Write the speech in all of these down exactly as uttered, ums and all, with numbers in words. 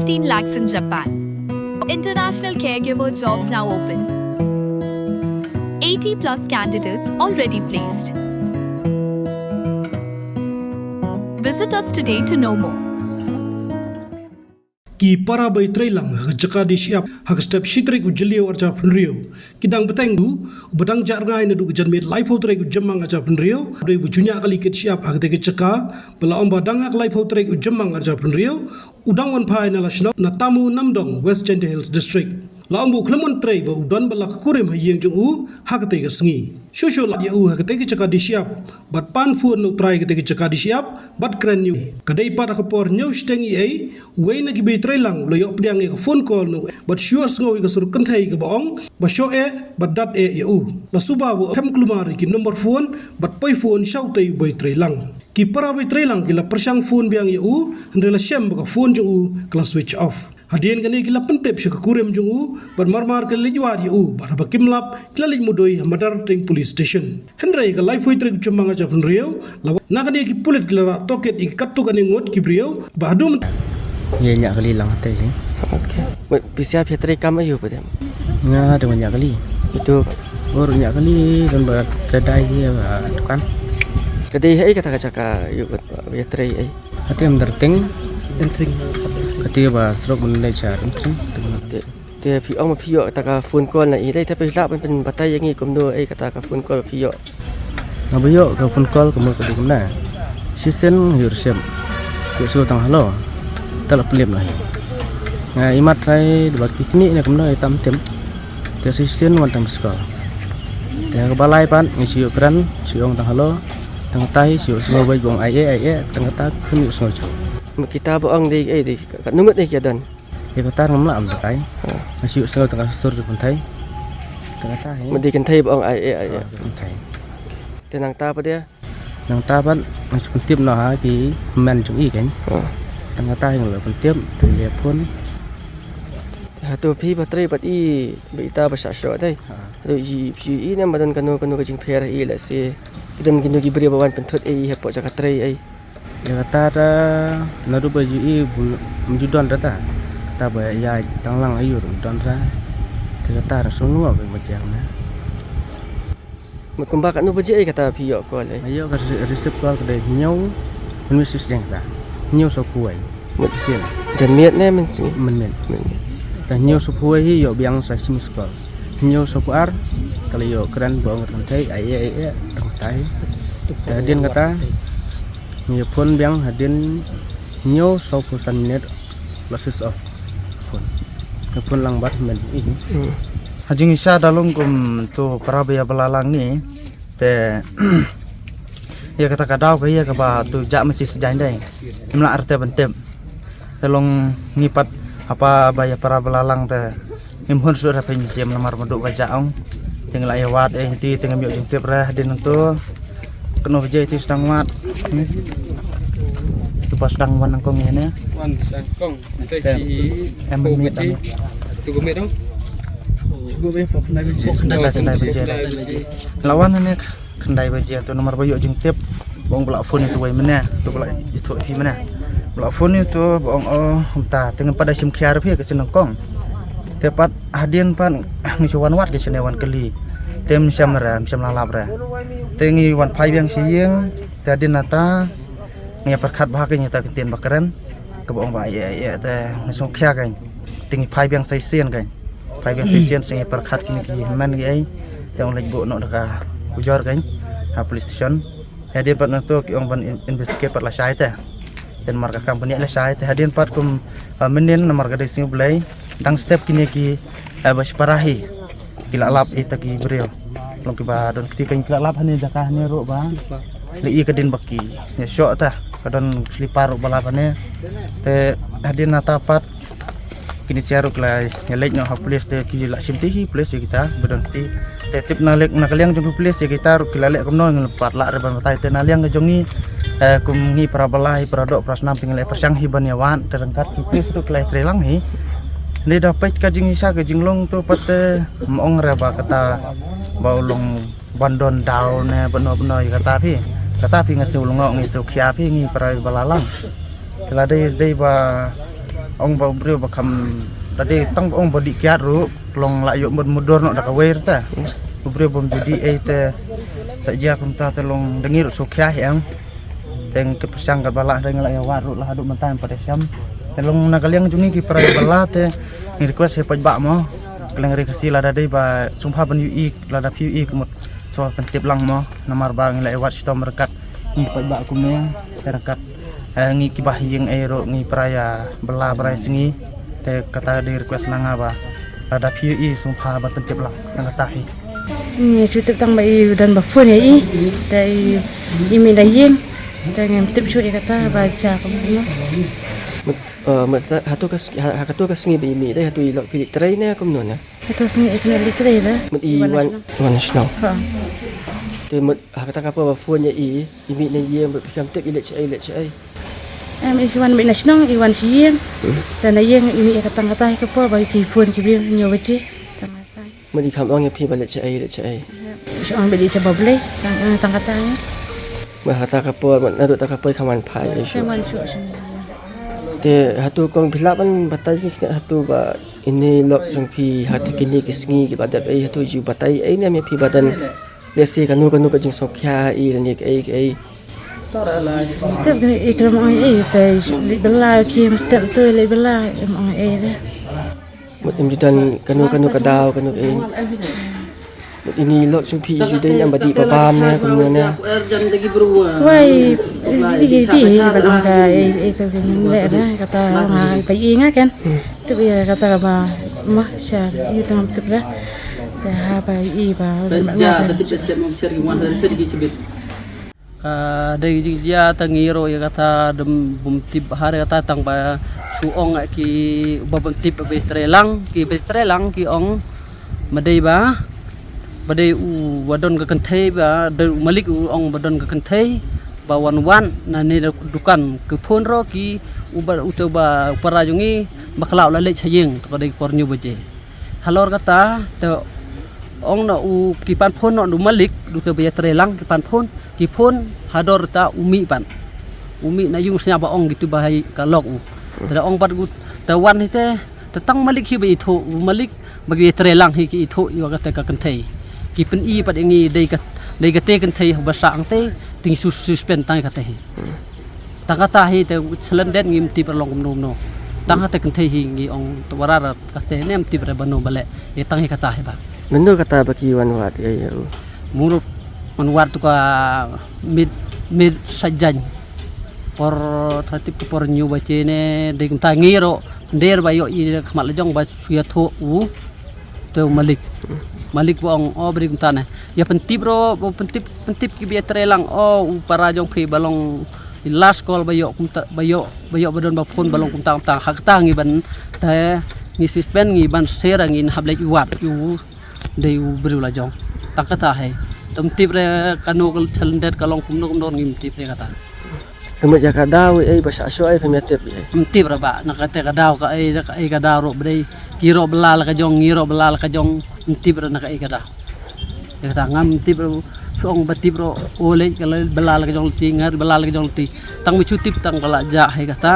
fifteen lakhs in Japan. International caregiver jobs now open. eighty plus candidates already placed. Visit us today to know more. Ki para bai trei lang ha ka jaka di shyiap ha ka step shi tarik u Jylliew arhajar phew hynriew ki dang bteng u ba dang jah rngai naduh ka janmiet laiphew tarik u Jymmang arhajar phew hynriew, dei ba ju ñiah kali kit shyiap ha katei ka jaka, ba la ong ba dang ha ka laiphew tarik u Jymmang arhajar phew hynriew u dang wan phai na la shnong na Tamu Namdong, West Jaintia Hills District. La ong ba u khlem wan trei ba u don ba la ka kurim ha ïing jong u ha katei ka sngi. Shuh shuh lad ïa u ha katei ka jaka di shyiap bad pan phone na u trai katei ka jaka di shyiap bad kren ïa u. Ka dei pat ha ka por hynñiew shiteng eiei, uwei na ki bai trei lang u la ïoh pdiang ïa ka phone call na u bad shu ïohsngew ïa ka sur kynthei kaba ong ba shoh eh bad dat eh ïa u. La suba ba u khlem kulmar ïa ki number phone bad poi phone sha utei u bai trei lang. Ki para bai trei lang ki la pyrshang phone biang ïa u, hynrei la shem ba ka phone jong u ka la switch off. Hadien kane ki la pyntip sha ka kurim jong u bad marmar ki la leit wad ïa u bad haba kim lap ki la leit mudui ha Madarteng Police Station. Hynrei ha ka laiphew tarik u Jymmang arhajar phew hynriew la wan na kane ki pulit ki la rah tohkit ïa ki katto katne ngut ki briew ba haduh mynta. Ïa ñiah kali lang hatei hi. Okay. Phi sngewbha phi trei kam aiu pat em? Nga dang ñiah kali. Itu. Bor ñiah kali don ba trei dai hi ba dukan. Ka dei hi kata ka jaka ïa trei ai. Hati em Darteng. Darteng. Kati ba srok men leit sha Darteng. Te phi ong ma phi ïoh kata ka phone call na i dei te phi lah ban pynbatai ïa ngi kumno ei kata ka phone call phi ïoh. Nga ba ïoh ka phone call ka mut ka dei kumne. Shisien ïoh resim. Ïoh shu tang hello. Ta la pynlip na hi. Nga imat hai dei ba ki kni ne kumno i tam tem. Te shisien wan tang miss call. Te ka ba lai pat ngi shu ïoh kren shu ong tang hello. Tang tai shu ïoh sngew bai bong ai e ai e tang ta khun ïoh sngew chu. Ma kita ba ong dei ei dei ka numut dei ka don. Ïa kata ngam lah am dakai. Nga shu ïoh sngew tang ka sur kynthai. Tang ta hi. Ma dei kynthai ba ong ai e ai e. Kynthai. Te nang ta pat de. Nangta pat nga shu pyntip noh ha ki hynmen jong i keiñ. Tang kata hi nga la pyntip te i la phone. Hato phi ba trei bad i ba ita ba shah shoh dei. Hato i phi i ne ba don kano kano ka jingpher ha i lehse ki don kino ki briew ba wan pynthut ei hapoh jaka trei ei. Ïa kata ta naduh ba ju i bym ju don rta. Kata ba ïa tang lang aiu ruh don rta. Te kata ra sum ngo ba jam na. Mut kumba katno baje ai kata phi ïoh call ai? Nga ïoh ka receive call ka dei hynñiew mynmiet shisien kata. Hynñiew sawphew wei. Mut shisien. Janmiet ne mynsngi? Mynmiet. Mynmiet. Ka hynñiew sawphew wei hi ïoh biang sa shi missed call. Hynñiew sawphew ar ka la ïoh kren ba ong ka tang thei ai ai ai tang thei. Te hadien kata ngi ïa phone biang hadien hynñiew sawphew san minit la switch off phone. Ka phone lang bad men. Ha jingïasha da long kum to para ba ïa ba la lang ngi te ïa kata ka daw ka ïa kaba to jah masi sjain dei. Im lah arta ban tip. Te long ngi pat hapa ba ïa para ba la lang te ngim hun shuh ra phin siem namar ba duh ka jah ong. Te ngi la ïa wad eh ti te ngim ïoh jingtip ra hadien nangto. Kano ka jai ti sdang wad. Tu ba sdang wan nangkong ïa ne. Wan sdang kong. Em mit. Tu go mit dong. Khyndai baje. Lawan ne khyndai baje tu namar ba ïoh jingtip ba ong ba la phone ïa tu wei mynne tu ba la ïathuh hi mynne. Ba la phone ïa tu ba ong oh kumta te ngim pat da shim khia ruh phi ka sien nyngkong. Te pat hadien pat ngi shu wan wad ka shane wan kylli. Te ym shym re ym shym la lap re. Te ngi wan phai biang sha ïing te hadien nata ngi ïa pyrkhat bha ka ngi ta ka ktien ba kren. Kaba ong ba ïa ïa te ngi sngewkhia kein. Te ngi phai biang sa shisien kein. Phai biang sa shisien sa ngi pyrkhat kine ki hynmen ki ei. Te ong leit buh noh da ka ujor kein ha police station. Hadien pat nangto ki ong ban investigate pat lashai te. Te namar ka kam kane lashai te hadien pat kum mynnin namar ka dei sngi U Blei dang step kine ki ba shipara hi. Ki la lap ita ki briew. Long kiba don kti kein ki la lap hane jaka hane ruh ba. Le i ka dien ba ki ïa shoh ta ka don slipar ruh ba lap hane. Te hadien nata pat kine sia ruh ki la ïa leit noh ha police te ki la shim ti hi police ïa kita ba don kti. Te tip na lek na ka liang jong ki police ïa kita ruh ki la leh kumno ngi pat lah re ban batai te na liang ka jong ngi kum ngi para balai para doh para snam te ngi leh pyrshang hi ban ïa wan te ryngkat ki police ruh ki la ïa trei lang hi. Ni da peit ka jingïasha ka jinglong tu pat te ym ong re ba kata ba u long ban don daw ne bano bano ïa kata phi. Kata phi nga shu long ngi shu khia phi ngi para ba la lang. Te la dei dei ba Ong ba u briew ba kham, ta dei tang ba ong ba dih kiad ruh, long lah ïoh mut mudur noh da kawei ruh te. U briew bym ju dih ei te, sa jia kumta te long da ngi ruh sngewkhia hi ong. Te ngi pyrshang katba lah, te ngi lah ïa wad ruh lah haduh mynta em pat ïa shem. Te long na ka liang jong ngi ki para ba lah te, ngi request ïa paidbah mo. Ka liang ri Khasi lada dei ba sngewbha ban ïohi, lada phi ïohi ka mut sngewbha pyntip lang mo. Namar ba ngi lah ïa wad shitom ryngkat ngi paidbah kumne, te ryngkat, eh, ngi kiba ha ïing ei ruh ngi para ïa bylla, para ïa sngi. Te kata dei request na nga ba lada phi ïohi sngewbha ban pyntip lang na kata hi. Ngi shu tip tang ba i don ba phone ïa i, te i, i mih na ïing, te ngim tip shuh ïa kata ba jia kumno. Mut, eh, mut ta-, hato ka sngi, ha, ha kato ka sngi ba i mih dei hato i lok phi leit trei ne kumno ne? Hato sngi i kane leit trei da. Mut i wan, wan shnong. Ha. Te mut ha kata ka por ba phone ïa i, i mih na ïing ba phi kam tip i leit shaei, leit shaei. Em, i wan mih na shnong, i wan sha ïing. Hmm. Te na ïing i mih ïa ka tang kata hi ka por ba ki phone ki briew hynñiew baje. Tang kata. Mut i kham ong ïa phi ba leit shaei, leit shaei. Shu ong ba leit sha ba Blei, tang, eh, tang kata hi. Mut ha kata ka por, mut naduh kata ka por i kham wan phai ïa shu. Kham wan shu sha. Te hato kong phi lah ban batai ki hato ba ine lok jong phi hato kine ki sngi kiba dep ei hato ju batai ei ne em ïa phi ba don. Lehse kano kano ka jingsngewkhia i lane kaei kaei. Tip kane i khlem ong ei te leit bylla ki must step to leit bylla em ong ei de. Mut em ju don kano kano ka daw kano kaei. Mut ine i lok jong phi ju dei em ba dih ba bam ne kumno ne. Wai, i dih i dih ba ong ka ei ei te leh de kata ong ha ba i nga ken. Tip ïa kata ba ma sha ïa tang tip de. Te ha ba i ba. Ka dei jingjia ta ngi ruh ïa kata dem bym tip ha re kata tang ba shu ong ki ba bym tip ba trei lang ki ba trei lang ki ong ma dei ba ba dei u ba don ka kynthei ba dei u malik u ong ba don ka kynthei ba wan wan na ne dukan ki phone ruh ki u ba u te ba para jong ngi ba khlaw la leit sha ïing to ka dei por hynñiew baje. Halor kata te ong na u ki pan phone na u malik du te ba ïa trei lang ki pan phone ki phone hador ta u mih pan u mih na ïing sñiaw ba ong gitu ba hai ka lok u te da ong pat gut te wan hi te te tang malik hi ba i thoh u malik ba ki ïa trei lang hi ki i thoh ïa kata ka kynthei ki pyn i pat ïa ngi dei ka dei kata kynthei ba sa ang te ting su suspend tang kata hi. Tang kata hi te slem det ngim tip ra long kumno kumno. Tang kata kynthei hi ngi ong te warar kata ne em tip ra bano bale. Ïa tang hi kata hi ba. Mano kata ba ki wan wad ïa u. Murut wan wad tu ka mid mid sajan. Por tratip ka por hynñiew baje ne dei kumta ngi ruh. Nder ba ïoh i khmat la jong ba shu ïa thoh u. Te u malik. Malik ba ong o bri kumta ne. Ïa pyntip ruh ba pyntip pyntip ki ba ïa trei lang o u para jong phi ba long last call ba ïoh kumta ba ïoh ba ïoh ba don ba phone ba long kumta kumta ha kata ngi ban te ngi suspend ngi ban share ngi hap leit wad u dei u briew la jong. Ta kata hai. Te ym tip re kano ka challendet ka long kumno kumno ngim tip re kata. Te mut ïa ka daw ei ba shah shuh ei phim ïa tip ei. Ym tip ra ba na kata ka daw ka ei ka ei ka daw ruh ba dei ki ruh ba la la ka jong ngi ruh ba la la ka jong ym tip ra na ka ei ka daw. Ïa kata ngam tip ra shu ong ba tip ruh o lei ka la ba la la ka jong lati ngar ba la la ka jong lati. Tang ba shu tip tang ka la jah hai kata.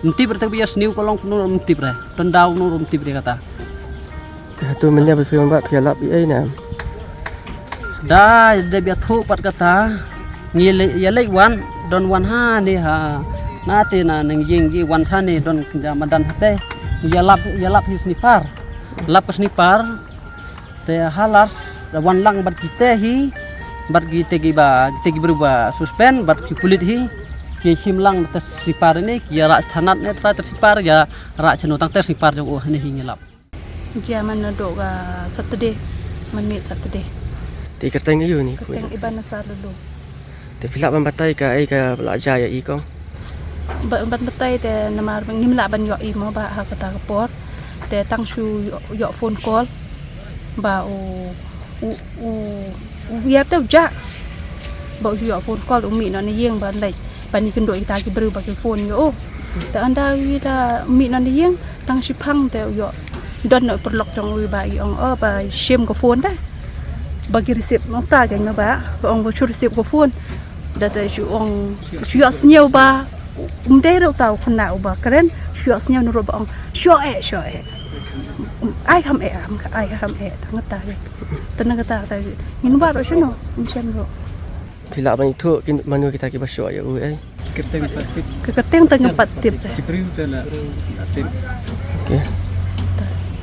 Ym tip ra te ba ïa sniew ka long kumno ym tip ra. Ton daw no ym tip ra kata. Te hato mynne ba phi wan wad phi ïalap ïa ei ne em? Da dep ïathuh pat kata ngi ïaleit wan don wan ha ne ha na te na nang ïing ngi wan ha ne don kynja madan ha te ngi ïalap ïalap hi snipar lap ka snipar te halas da wan lang bad kite hi bad kite ki ba kite ki bru ba suspend bad ki pulit hi ki shim lang te snipar ne ki ïarah thanat ne tra te snipar ïarah chano tang te snipar jong u ha ne hi ngi lap. Jia man naduh ka Saturday, man miet Saturday. Te kyrteng aïu ni? Kyrteng Iban Nasar Lulu. Te phi lah ban batai ka ei ka la jia ïa i kong? Ba ban batai te namar ngim lah ban ïoh i mo ba ha kata ka por. Te tang shu ïoh, ïoh phone call ba u u u u ïa te u jah ba u shu ïoh phone call u mih noh na ïing ban leit ban ïakynduh ïa kita ki briew ba ki phone ïa u. Te ynda u ïa da mih noh na ïing tang shiphang te u ïoh don noh paralok jong u ba i ong o ba shim ka phone te ba ki receive noh ta ka ïa ba ka ong ba shu receive ka phone. Da te shu ong shu ïoh sniew ba Um dei ruh tau kena uba kren, shuwa sñiaw nuru ba ong, shuwa eh, shuwa eh. Ai ham eh, ham ka, ai ham eh, tang kata ke. Tang kata kata ke. Ngin ba ruh shuwa no, um shen ruh. Phi lah ban ithuh kin mano kita kiba shuwa ïa u eh. Ki kyrteng pat tip. Ki kyrteng tang pat tip. Ki briew te la tip. Okay.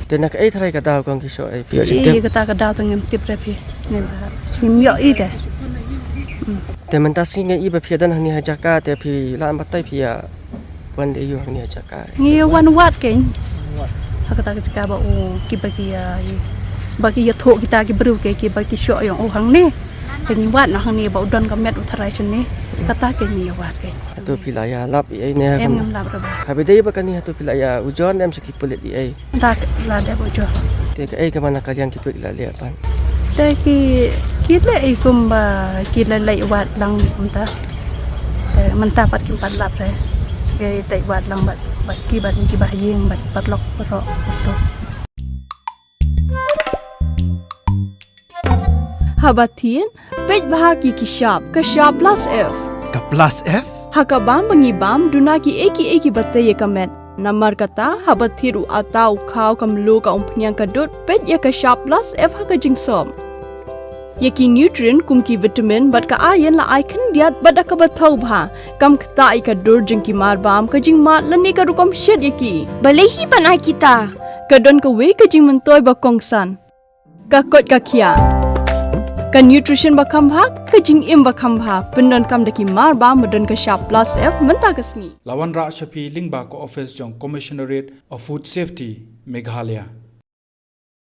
Te na kaei tharai ka daw kong ki shuwa eh phi ïoh tip. Ïa kata ka daw tang ngim tip re phi. Ngim ba. Ngim ïoh i de. Te mynta sngi nga i ba phi don hangne ha jaka te phi lah ban batai phi ïa wan de ïa u hangne ha jaka. Ngi wan wad kein. Ha kata ka jaka ba u kiba ki ïa, ba ki ïathuh kita ki briew ke kiba ki shuwa ïa u hangne. Te ngi wad na hangne ba u don ka met u tharai shane. Kata kein ngi ïa wad kein. Hato phi la ïa lap ïa ei ne? Em, ngam lap re ba. Haba dei ba kane hato phi la ïa u jon em sha ki pulit ïa ei? Da la dep u jon. Te kaei kaba na ka liang ki pulit ki la leh pat? Te ki, ki leh i kumba ki la leit wad lang mynta. Te mynta pat kim pat lap re. Ki leit wad lang bad, bad ki bad kiba ha ïing bad paralok baroh to. Haba thied, peit bha ki ki shap, ka shap plus F. Ka plus F? Ha ka bam ba ngi bam, duna kiei kiei kiba tei ïa ka met. Namar kata, haba thied u atta u khaw ka mluh ka umphniang ka dud, peit ïa ka shap plus F ha ka jingsop. Ïa ki nutrient kum ki vitamin bad ka iron la ai khyndiat bad da kaba thaw bha. Kam ktah ïa ka dur jong ki mar bam, ka jingmad lane ka rukom shet ïa ki. Balei hi ban ai kita? Ka don kawei ka jingmyntoi ba kongsan. Ka koit ka khiah. Ka nutrition ba kham bha, ka jingim ba kham bha, pyndonkam da ki mar bam ba don ka shap plus F mynta ka sngi. La wanrah sha phi lyngba ka office jong Commissionerate of Food Safety, Meghalaya.